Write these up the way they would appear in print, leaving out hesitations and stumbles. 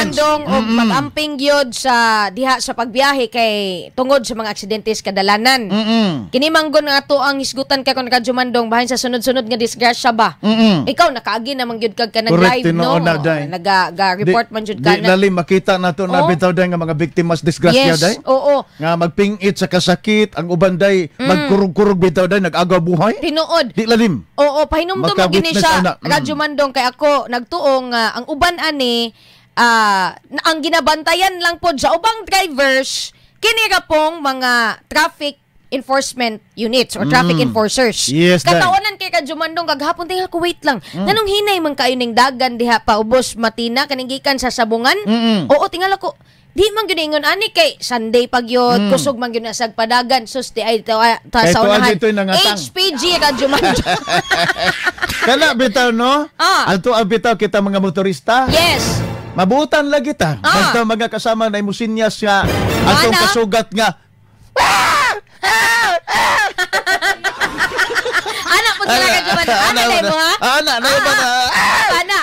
Challenge. Mandong, og pag-amping gyud sa diha sa pagbiyahe kay tungod sa mga aksidente sa kadalanan. Kini manggon nga ato ang hisgutan kay kon, Radyo Mandong, bahin sa sunod-sunod nga disgrasya ba. Ikaw nakaagi naman gyud kag kanang Correct, live, no? Tinuod na, day. Naga ga report man jud ka Di na. lalim makita nato na bitaw, day, nga mga biktimas disgrasya, day. Nga magpingit sa kasakit, ang uban, day, magkurog-kurog bitaw, day, nag-agaw buhay. Tinuod. Di lalim. Oo, pahinumdum man gini Maka-witness siya, ana. Radyo Mandong, kay ako nagtuong ang uban ani ang ginabantayan lang pod sa ubang drivers kini ra pong mga traffic enforcement units or traffic enforcers. Yes, day. Katawanan kay Radyo Mandong kagahapon, tinggal ko, wait lang. Nganong hinay man kayo ning dagan diha pa ubos Matina kaning gikan sa Sabungan? Oo, tingala ko. Di man gyud ingon ani kay Sunday pag yun, kusog man gyud na sag padagan, sus di ay ta, ta Kay sa tuwa unahan. dito'y nangatang. HPG, Radyo Mandong. Kana bitaw, no? Alto ang bitaw kita mga motorista. Mabutan lagi ta. Basta mga kasama na imusinyas nga atong Ana? kasugat nga. Ana po sila, Radyo Mandong. Ana na mo ha? Ana, na ba na? Ana.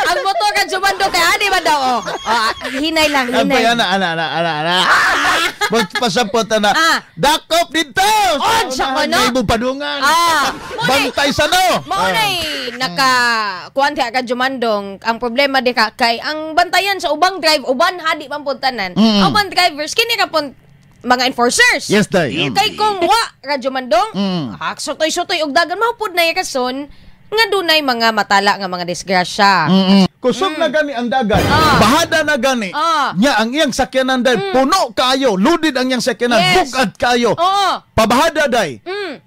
Ang motor, Radyo Mandong, kay ani man daw oh. Oh, hinay lang, Abay, hinay. Ana, ana, ana, ana, ana. Magpasapot ana. Dakop dito! Oh, siya ko, no? May imong padungan. Bantay sa no. Mao nay naka kuan ka, Radyo Mandong, ang problema di ka kay ang bantayan sa ubang drive uban hadi man pud tanan. Ang ubang drivers kini ra pud mga enforcers. Yes, day. Kay kung wa, Radyo Mandong, sutoy-sutoy og dagan mao pud na rason nga dunay mga matala nga mga disgrasya. Kusog na gani ang dagan. Bahada na gani. Nya ang iyang sakyanan day puno kaayo, loaded ang iyang sakyanan, bugad kaayo. Pabahada, day.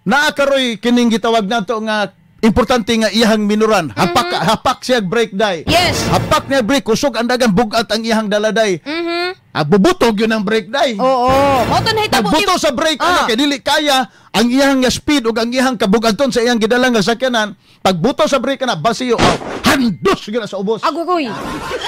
Naa karoy kining gitawag nato nga importante nga iyang minuran. Hapak hapak siya brake, day. Hapak niya brake, kusog ang dagan, bugat ang iyang dala, day. Bubutog yun ang brake, day. Oo. Mao to nahitabo. Pagbuto sa brake ano kay dili kaya ang iyang nga speed ug ang iyang kabugaton sa iyang gidala nga sakyanan. Pagbuto sa brake na basiyo, oh, handos gyud na sa ubos. Agugoy.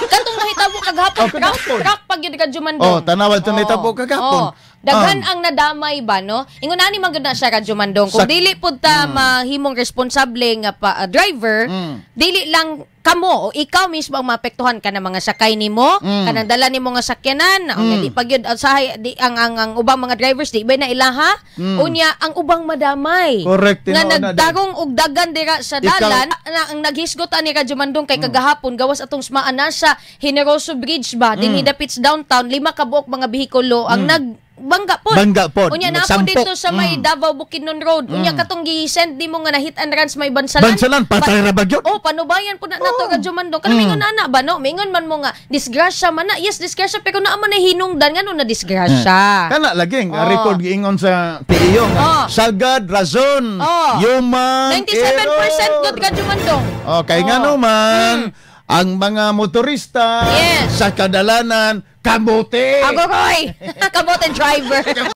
Katong nahitabo kagahapon, Oh, truck, kagahapon. truck pag yun ka Jumandong. Oh, tanawan to nahitabo kagahapon. Oo. Daghan ang nadamay ba, no? Ingon ani man gud na siya, Radyo Mandong. Kung dili pud ta mahimong responsable nga pa, driver, dili lang kamo o ikaw mismo ang maapektuhan ka ng mga sakay nimo, kanang dala nimo nga sakyanan, ang di pag yun usahay di ang ubang mga drivers di ba na ilaha? Unya ang ubang madamay. Correct, Nga tinuod na, nagdagong og dagan dira sa dalan na ang naghisgot ani Radyo Mandong kay kagahapon gawas atong smaan nasa Generoso Bridge ba dinhi dapit sa downtown, lima ka buok mga bihikulo ang nagbangga pod. Bangga pod. Unya na Nagsampok. dito sa may Davao Bukidnon Road. Unya katong gi-send nimo nga na hit and run sa may Bansalan. Bansalan, patay ra ba gyud? Oh, panubayan po na nato, Radyo Mandong. Kanang mingon ana ba, no? Mingon man mo nga disgrasya man na. Yes, disgrasya pero naa man na hinungdan ngano na disgrasya. Kana lagi ang record giingon sa PEO nga sagad rason, human 97% error. good, Radyo Mandong. Okay nga naman ang mga motorista sa kadalanan kamote. Agogoy! Kamote driver.